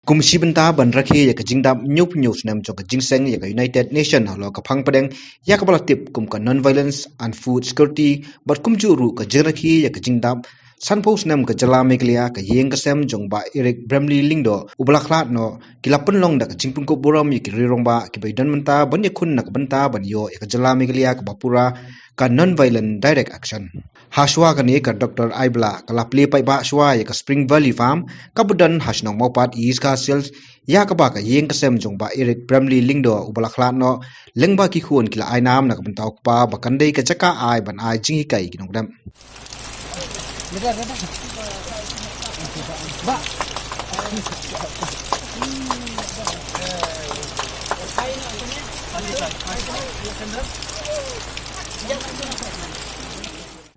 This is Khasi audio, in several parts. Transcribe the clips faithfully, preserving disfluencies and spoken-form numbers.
Kum shi bynta ban rakhe ïa ka jingdap hynñiewphew hynñiew snem jong ka jingseng ïa ka United Nation halor ka phang pdeng ïa kaba la tip kum ka Non-Violence and Food Security, bad kumjuh ruh ka jingrakhe ïa ka jingdap sanphew snem ka jylla Meghalaya, ka ïing ka sem jong Bah Eric Bramley Lyngdoh uba la khlad noh, ki la pynlong da ka jingpynkup burom ïa ki rangbah kiba ïadon bynta ban ïakhun na ka bynta ban ïoh ïa ka jylla Meghalaya kaba pura, ka Non-Violent Direct Action. Hashwa kane ka Doctor Aibla ka la plie paidbah shwa ïa ka Spring Valley Farm kaba don ha shnong Mawpat, East Khasi Hills, ïa kaba ka ïing ka sem jong Bah Eric Bramley Lyngdoh uba la khlad noh, lyngba ki khun ki la ai nam na ka bynta u kpa ba kan dei ka jaka ai ban ai jinghikai ki nongdep.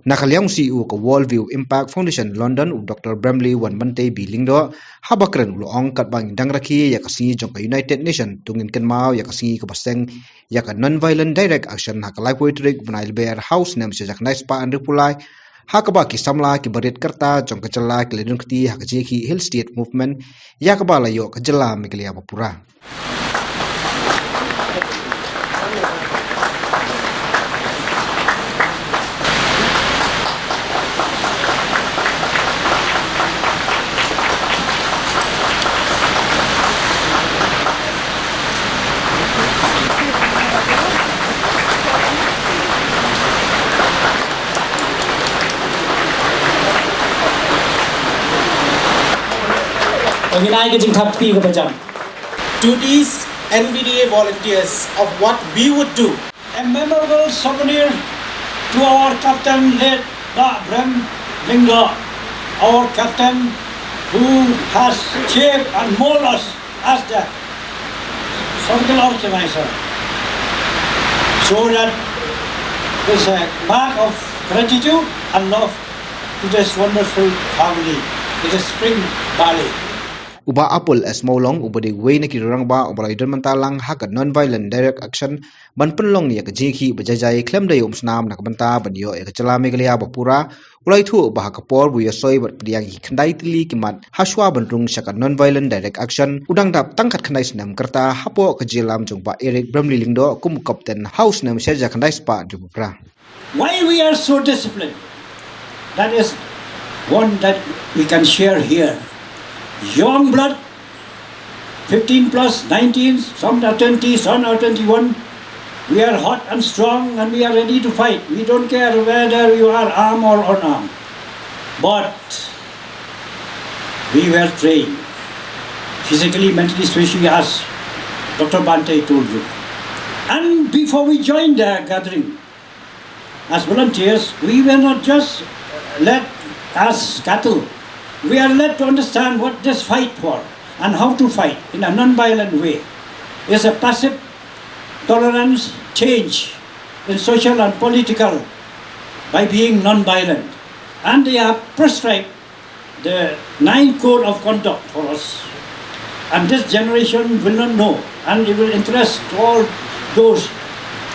Na ka liang u C E O ka World View Impact Foundation London, u Doctor Bramley Wanbantei B Lyngdoh, haba kren u la ong katba ngi dang rakhe ïa ka sngi jong ka United Nation, to ngin kynmaw ïa ka sngi kaba seng ïa ka Non-Violent Direct Action ha ka laiphew tarik u bnai Lber ha u snem shi hajar khyndai spah hynriewphew lai, ha kaba ki samla kiba rit ka rta jong ka jylla ki la don kti ha ka jingïakhih Hill State Movement, ïa kaba la ïoh ka jylla Meghalaya ba pura. Ngin ai ka jingthap kti kaba jam to these N V D A volunteers of what we would do. A memorable souvenir to our captain, late Bah Bram Lyngdoh, our captain who has shaped and molded us as the circle organizer. So that is a mark of gratitude and love to this wonderful family, to the Spring Valley. U Bah Apple S Mawlong, uba dei uwei na ki rangbah uba la ïadon bynta lang ha ka Non-Violent Direct Action, ban pynlong ïa ka jingïakhih ba jai jai khlem da ïoh umsnam na ka bynta ban ïoh ïa ka jylla Meghalaya ba pura, u la ïathuh ba ha ka por ba u ïasoi bad pdiang ïa ki khyndai tylli ki mat hashwa ban rung sha ka Non-Violent Direct Action, u dang dap tang khatkhyndai snem ka rta hapoh ka jingïalam jong Bah Eric Bramley Lyngdoh kum u kapten ha u snem shi hajar khyndai spah hynriewphew phra. Why we are so disciplined? That is one that we can share here. Young blood, fifteen plus, nineteen, some are twenty, some are twenty-one. We are hot and strong and we are ready to fight. We don't care whether you are armed or unarmed. But we were trained physically, mentally, spiritually, as Doctor Bhante told you. And before we joined the gathering, as volunteers, we were not just led as cattle. We are led to understand what this fight for and how to fight in a non-violent way. Is a passive tolerance change in social and political by being non-violent. And they have prescribed the nine code of conduct for us. And this generation will not know, and it will interest to all those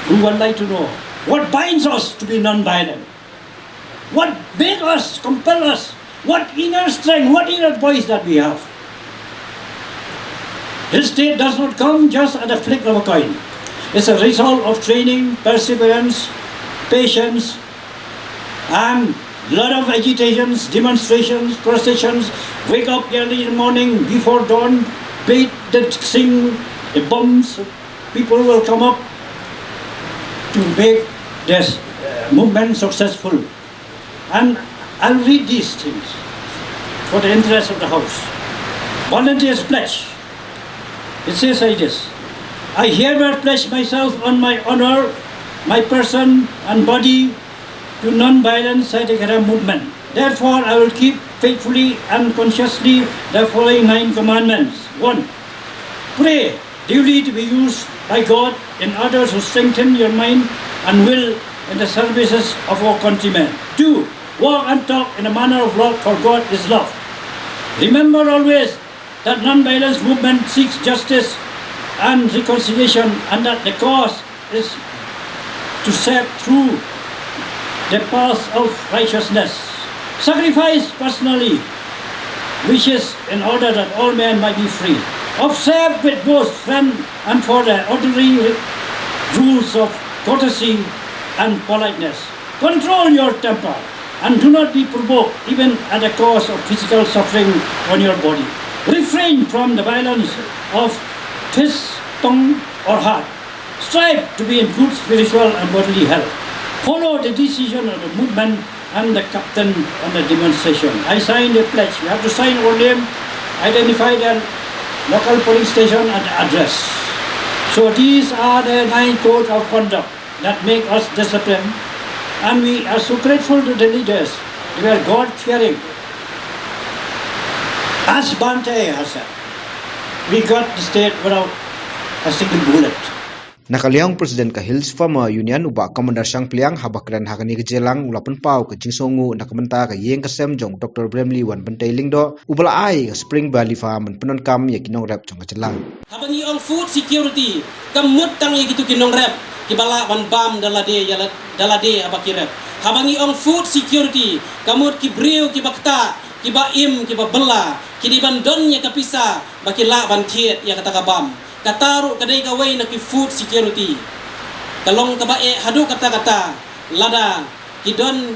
who would like to know what binds us to be non-violent, what make us, compel us, what inner strength, what inner voice that we have. This state does not come just at a flick of a coin. It's a result of training, perseverance, patience, and lot of agitations, demonstrations, processions. Wake up early in the morning before dawn, beat the sing, the bombs. People will come up to make this uh, movement successful. And I'll read these things for the interest of the House. Volunteers pledge. It says like this. I hereby pledge myself on my honor, my person and body to non-violence Saidakhera movement. Therefore, I will keep faithfully and consciously the following nine commandments. One, pray duly to be used by God in order to strengthen your mind and will in the services of our countrymen. Two, walk and talk in a manner of love, for God is love. Remember always that non-violence movement seeks justice and reconciliation, and that the cause is to set through the path of righteousness. Sacrifice personally wishes in order that all men might be free. Observe with both friend and for the ordinary rules of courtesy and politeness. Control your temper and do not be provoked even at the cost of physical suffering on your body. Refrain from the violence of fist, tongue, or heart. Strive to be in good spiritual and bodily health. Follow the decision of the movement and the captain on the demonstration. I sign the pledge. You have to sign your name, identify the local polling station and address. So these are the nine codes of conduct that make us disciplined, and we are so grateful to the leaders. They were God-fearing. As Bhante has said, we got the state without a single bullet. Na ka liang President ka Hills Farmer Union u Bah Commander Shangpliang haba kren ha kane ka jingïalang u la pynpaw ka jingsngewnguh na ka bynta ka ïing ka sem jong u Doctor Bramley Wanbynta Lyngdoh uba la ai ka Spring Valley Farm ban pyndonkam ïa ki nongrep jong ka jylla. Haba ngi ong food security, kam mut tang ïa kito ki nongrep kiba lah ban bam da lade ïa la-, da lade haba ki rep. Haba ngi ong food security, ka mut ki briew kiba ktah, kiba im, kiba bylla, ki dei ban don ïa ka pisa ba ki lah ban thied ïa kata ka bam. Kata ruh ka dei kawei na ki food security. Ka long kaba eh haduh katta katta lada ki don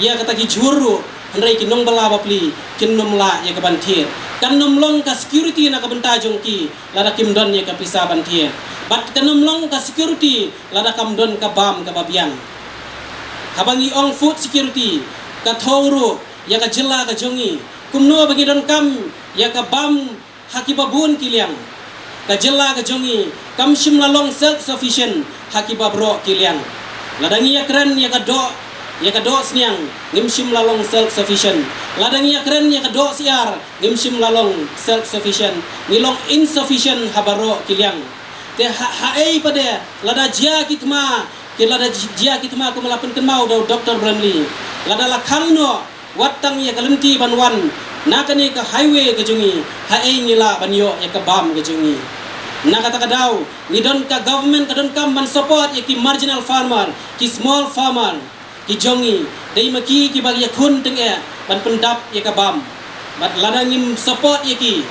ïa kata ki jhur ruh, hynrei ki nongbylla bapli kin nym lah ïa ka ban thied. Kan nym long ka security na ka bynta jong ki lada kim don ïa ka pisa ban thied. Bad kan nym long ka security lada kam don ka bam kaba biang. Haba ngi ong food security, ka thew ruh ïa ka jylla ka jong ngi. Kumno ba ngi donkam ïa ka bam ha kiba bun ki liang. Ka jylla ka jong ngi kam shym la long self sufficient ha kiba baroh ki liang. Lada ngi ïakren ïa ka doh, ïa ka doh sniang, ngim shym la long self sufficient. Lada ngi ïakren ïa ka doh syiar, ngim shym la long self sufficient. Ngi long insufficient ha baroh ki liang. Te ha, haei pat de lada jia ki thma, ki lada ji-, jia ki thma kumba la pynkynmaw da u Doctor Bramley. Lada la khang noh wat tang ïa ka lynti ban wan na kane ka highway ka jong ngi, haei ngi lah ban ïoh ïa ka bam ka jong ngi. Na kata ka daw, ngi don, ka government ka donkam ban support ïa ki marginal farmer, ki small farmer ki jong ngi, dei ma ki kiba ïakhun tyngeh ban pyndap ïa ka bam. Bad lada ngim support ïa ki,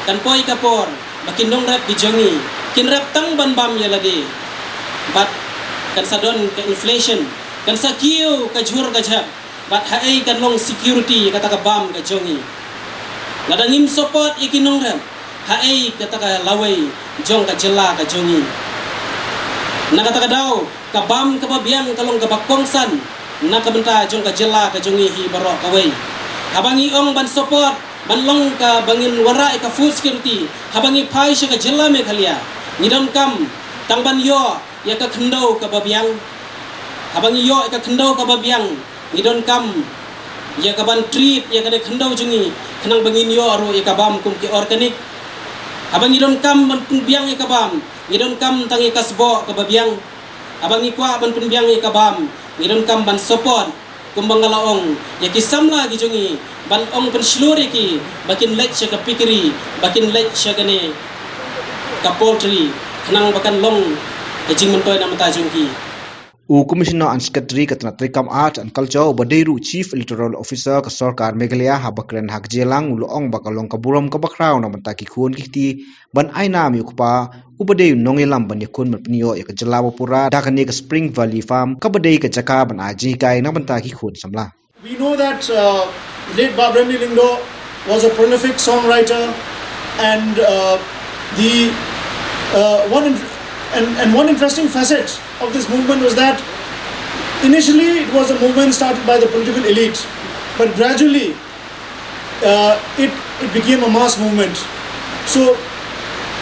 kan poi ka por ba ki nongrep ki jong ngi kin rep tang ban bam ïa lade. Bad kan sa don ka inflation, kan sa kiew ka jhur ka jhep. Bad haei kan long security ïa kata ka bam ka jong ngi? Lada ngim support ïa ki nongrep, haei kata ka lawei jong ka jylla ka jong ngi? Na kata ka daw, ka bam kaba biang ka long kaba kongsan na ka bynta jong ka jylla ka jong ngi hi baroh kawei. Haba ngi ong ban support, ban long kaba ngin wanrah ïa ka food security, haba ngi phai sha ka jylla Meghalaya, ngi donkam tang ban ïoh ïa ka khyndew kaba biang. Haba ngi ïoh ïa ka khyndew kaba biang, ngi donkam ïa ka ban treat ïa kane ka khyndew jong ngi, khnang ba ngin ïoh ruh ïa ka bam kum ki organic. Haba ngi donkam ban pynbiang ïa ka bam, ngi donkam tang ïa ka sboh kaba biang. Haba ngi kwah ban pynbiang ïa ka bam, ngi donkam ban support, kumba nga la ong, ïa ki samla ki jong ngi, ban ong pynshlur ïa ki ba kin leit sha ka piggery, ba kin leit sha kane ka poultry, khnang ba kan long ka jingmyntoi na ka bynta jong ki. U Commissioner and Secretary ka tnat treikam Art and Culture uba dei ruh Chief Electoral Officer ka sorkar Meghalaya haba kren ha ka jingïalang u la ong ba ka long ka burom kaba khraw na ka bynta ki khun ki kti ban ai nam ïa u kpa uba dei u nongïalam ban ïakhun ban pynïoh ïa ka jylla ba pura da kane ka Spring Valley Farm kaba dei ka jaka ban ai jinghikai na ka bynta ki khun samla. We know that, uh, late Bah Bramley Lyngdoh was a prolific songwriter, and, uh, the, uh, one in-, and, and one interesting facet of this movement was that initially it was a movement started by the political elite, but gradually, uh, it, it became a mass movement. So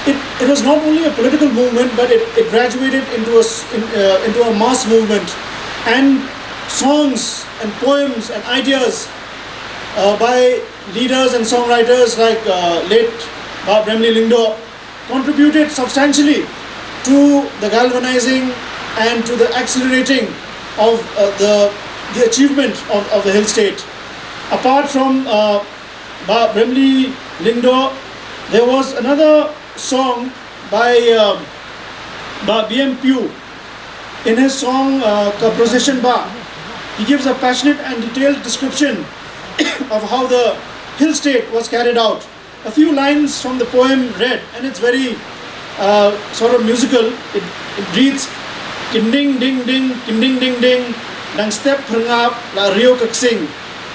it, it was not only a political movement, but it, it graduated into a s-, in, uh, into a mass movement, and songs and poems and ideas, uh, by leaders and songwriters like, uh, late Bah Bramley Lyngdoh contributed substantially to the galvanizing and to the accelerating of, uh, the, the achievement of, of the Hill State. Apart from, uh, Bah Bramley Lyngdoh, there was another song by, uh, Bah B M Pugh. In his song, uh, Ka Procession Bah, he gives a passionate and detailed description of how the Hill State was carried out. A few lines from the poem read, and it's very uh, sort of musical. It, it reads, Kinding ding ding, kinding ding ding, dang step pyrngap la rio kaksing.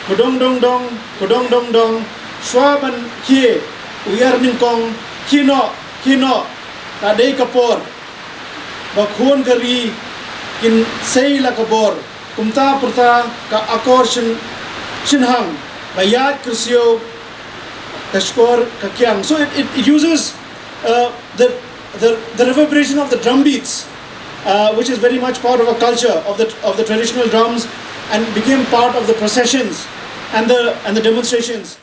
Kudong dong dong, kudong dong dong, shwa ban kie, uyar ningkong, kino, kino, ta dei kapor. Ba khun ka ri kin sei la ka bor, kumta pyrta ka akor shin shinhang, ba yat kyrsiu ka shkor ka kiang. So it, it, it uses uh, the, the the reverberation of the drum beats, uh, which is very much part of a culture of the of the traditional drums, and became part of the processions and the and the demonstrations.